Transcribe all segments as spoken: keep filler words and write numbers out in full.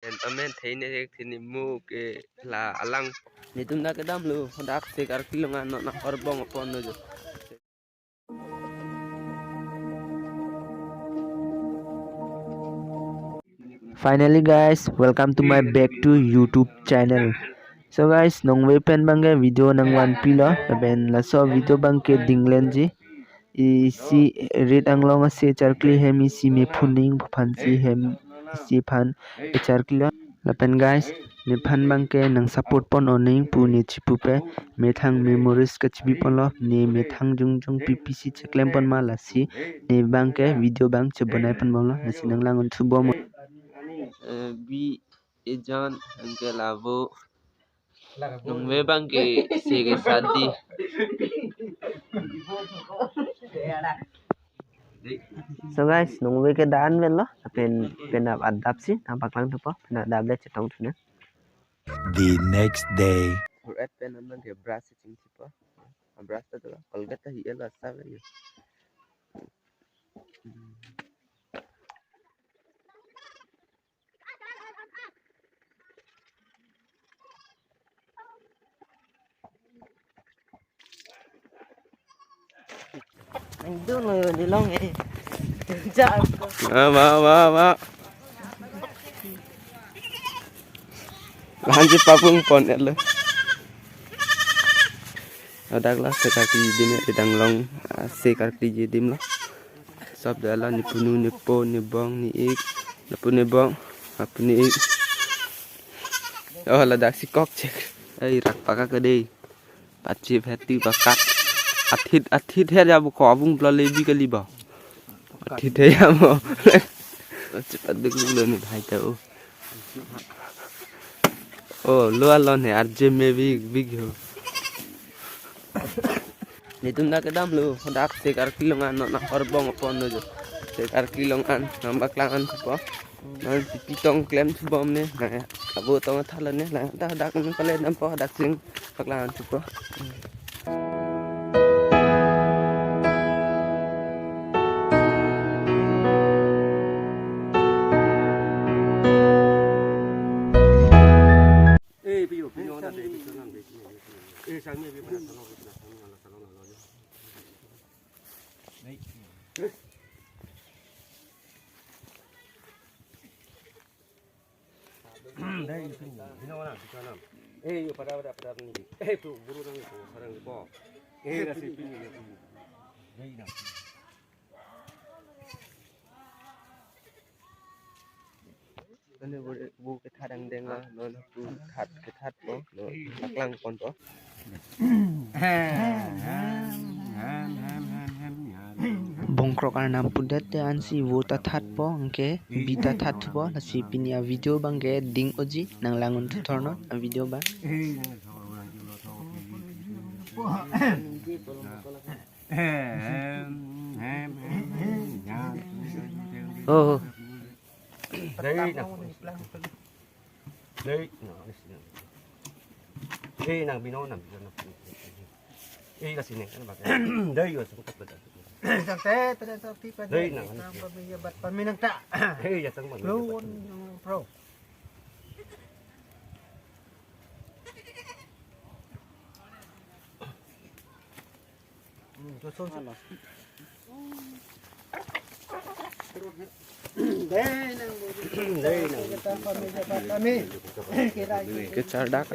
Amen thei ne thek thini mu ke la alang. Netum dak kedam lo, dak se karkli longan non nang horbong apon lo jo. Finally guys, welcome to my back to YouTube channel. So guys, nongve pen bangke video nangvanpilo, lapen laso video bangke dinglenji. Isi rit anglong ase charkli hem isi mephuning phansi hem isi phan charkli lo. Lapen guys, nephan bangke nang support pon oning pu ne chipupe, methang memories kachibi ponlo, ne methang jongjong P P C cheklem pon ma lasi, ne bangke video bang chebonai pon bomlo, lasi nang lang-un thubom. Eh, bi ejan bangke lavo. Nongve bangke se ke sadi. So guys, nongve ke dan velo, lapen penap adap si nang paklang thupo, penap adap le chetong thunang. The next day. Ur et pen nang ke brush si chingthipo. Brush ta to Colgate ta hi elo sa ve. Ang doon, oh, dilong eh. Diyan ko. Ah, ba, ba, ba. Lahan si papung pon et lo. Ladak lo, se karkli dim ya, rit anglong, ah, se karkli ji dim lo. Sop dala ni punu, ni po, ni bong, ni ik, ni pu, ni bong, ni pu, ni ik. Oh, ladak si kok chek. Ai, rak pakak ke dei. Pachip heti pakak. Athit, athit her ya bu ko abung bla lebi kali ba. Athit her ya mo. Cepat dek dulu nih, hai tahu. Oh, lo alon he, arje me big, big ho. Netum dak kedam lo, dak se karkli longan non nang horbong apon lo jo. Se karkli longan nang paklang-an thupo. Nang pipi tong klem thubom ne, nang ya. Abo tong atha lo ne, nang dak dak nang kale dampo, dak sing paklang-an thupo. Eh, piyo, piyo, na de, piyo, na de, piyo, piyo. Eh, sangnya, piyo, pernah salon, pernah salon, pernah salon, pernah salon. Dai, itu, ini orang, itu orang. Eh, yo, pada, pada, pada ni. Eh, tu, buru nang itu, orang itu. Eh, nasi pini, nasi pini. Dai, na. Ane bu, bu kethat angdeng la, non bu kethat, kethat po, non paklang pon po. Bongkrok arnam pudet te ansi vo ta thatpo, anke bi ta thatpo, lasi pini a video bangke ding oji, nang lang-un thuthor non a video bang. Oh. Dei nang. Dei nang. Dei nang bino nang bino nang. Eh, kasi neng kan ba. Dei yo sungkat ba. Sangte, pada sangte pada. Dei nang. Nang pamilya bat paminang ta. Eh, ya tang ba. Lo won nang pro. Kechardak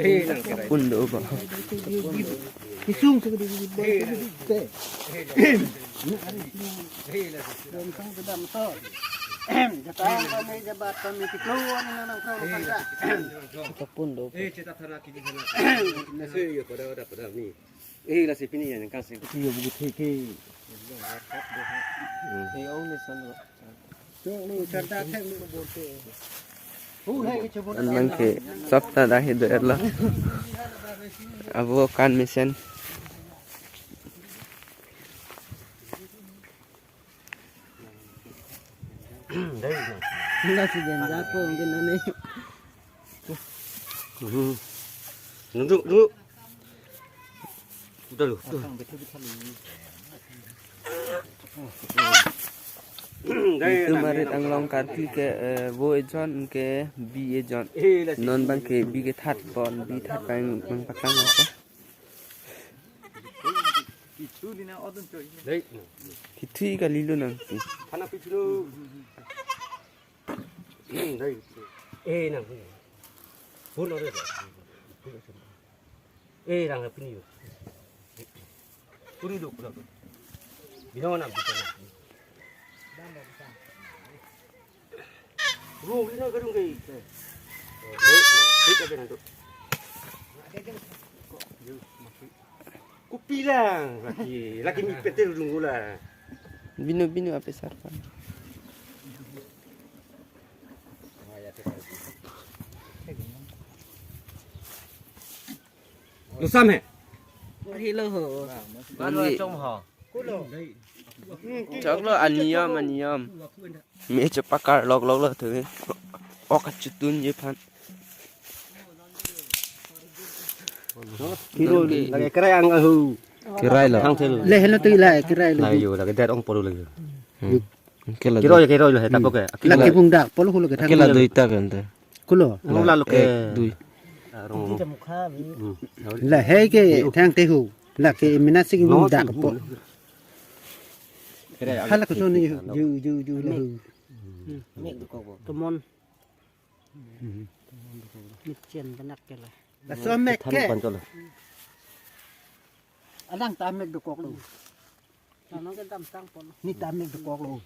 pun do ba. Pun do. Eh, lasi pini ya nengkang sing. Iya, buku theke. Hmm. Anang ke sop ta dah hidup erla. Abo kan mesen. Dai na. Enggak sih, jangan jatuh mungkin aneh. Hmm. Duduk, duduk. Udah lu. Tuh. Dei, itum nang arit nang anglong nang karkli ke, eh, vo ejon ke bi ejon. Eh, lasi. Non abang ke bi kethat pon, bi that abang nangpaklang apa? Dei. Kithi kalilo nang. Hana pichilo. Dei. Eh, nang. Pun ada. Eh, rang pini yo. Puri dok pula. Bino na, bino na. Rung, bino garung kai. Eh, eh, eh, eh, eh, eh. Kopi lang, laki, laki mi pete rung gula. Bino, bino, ape sarpan. Lusam he. Hilo ho. Manu acong ho. Choklo aniyom, aniyom. Me chepakar lok lok lo tu. Ok kachutun je phan. Hiro lagi kerai ang ahu. Kerai lo. Hang selu. Le helo tu la kerai lo. Lagi yo, lagi det ong polo lagi. Hmm. Kela kiro dui. Ya kiro lo he tapo ke. Lagi bung dak polo hulo ke thang. Kela dui ta kan te. Kulo. Lo la lo ke. Ek, dui. Rong. Hmm. La he ke thang te hu. La ke mina sing bung dak po. Hala ko soni ju ju ju ju la hu. Mek dukok bo. Tomon. Mit chen benak ke la. Laso mek ke. Alang ta mek dukok lo. Tanong ke dam tang pon. Ni ta mek dukok lo.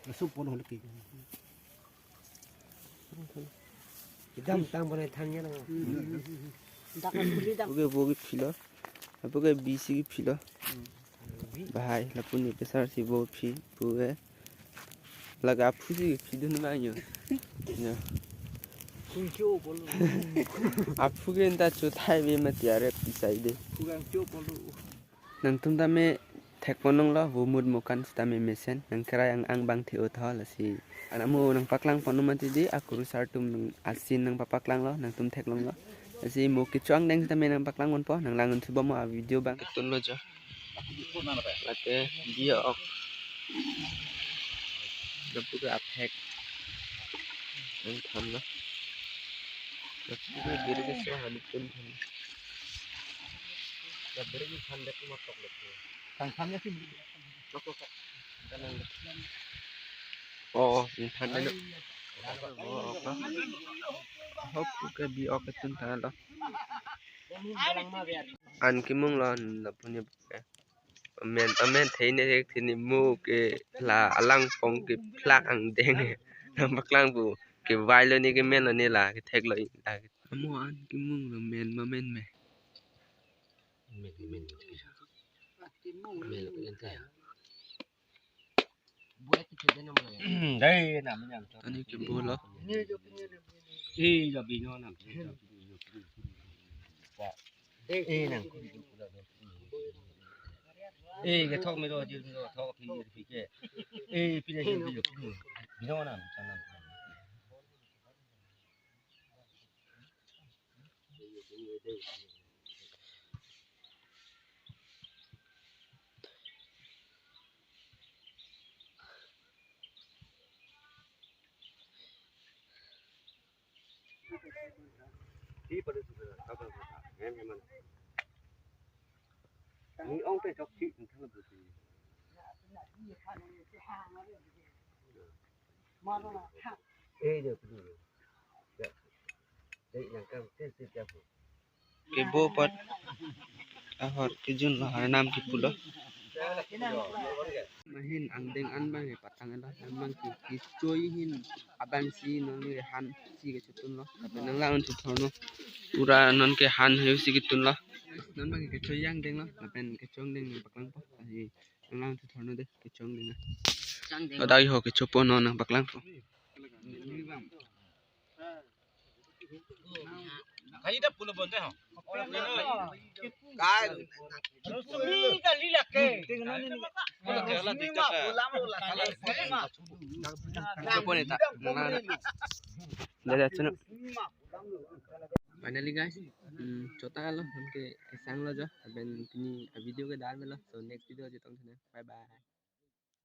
Laso pon ho lagi. Dam tang pon thang ya na. Dak puli dam. Oke, bo kephi lo. Apo ke bisi kephi lo. Bahai, lapu ni pesar si bo phi, pu ke. Laga aphu si phi dun bang yo. Ya. Aphu ke enta chuthai be mati are pisai de. Nangtum tame thek ponong lo, vomut mokan sitame mesen, nang kerai ang ang bang the-o tho lasi. Anamo nangpaklang ponong mati de, akurusar atum nang asin nangpapaklang lo, nangtum theklong lo. Lasi mo kecho angdeng sitame nangpaklang ponpo, nang lang-un thubom mo a video bang. Ketun lo jo. Lake bi ok. Lapu ke aphek. Nangthan lo. Lapu ke biri ke so hanitun than. Ya biri ke than dek matok dek. Tang than ya sih. Matok kok. Than lo. Oh, oh, nangthan lo. Oh, apa? Hop ke bi ok ketun than lo. An kimung lo, lapu ni. Amen, amen, theine thek thini mo ke la alangpong ke plak angdeng. Nangpaklang pu ke vai lo ni ke men lo ni la ke thek lo la. Amo an kimung lo men ma men me. Men, men. Men lo ke ente. Dei, nam yang. Ani ke bo lo. Eh, ya bino nam. Eh, nang. Eh, ke thok me lo, jil me lo, thok phi, phi ke. Eh, phi le, jil me lo, phi. Bino nam, nam. Ni ong te chok si, ni thang bu si. Eh, dia tu. Dia. Dia yang kan, si, si, dia tu. Ke bo apot ahor kejun lo, arnam kepu lo. Mahin angdeng an bang ke patang lo, an bang ke kechoi hin abang si non le han si kechotun lo. Tapi nang lang-un thuthor no. Pura non ke han heu si ketun lo. Non bang ke kechoi angdeng lo, lapen kecho angdeng nangpaklang po. Ahi nang lang-un thuthor no de, kecho angdeng na. Ada ho kecho po non nangpaklang po. Kali dah pulo bonte ho. Kai. Rusmi kali lake. Pulo ke la dikta ka. Pulo ke la. Coba nih tak. Nah, nah. Dari aja no. Finally guys, hmm, chota lo, nonke kesang lo jo, lapen pini a video ke dak lo, so next video chetong thek nang, bye bye.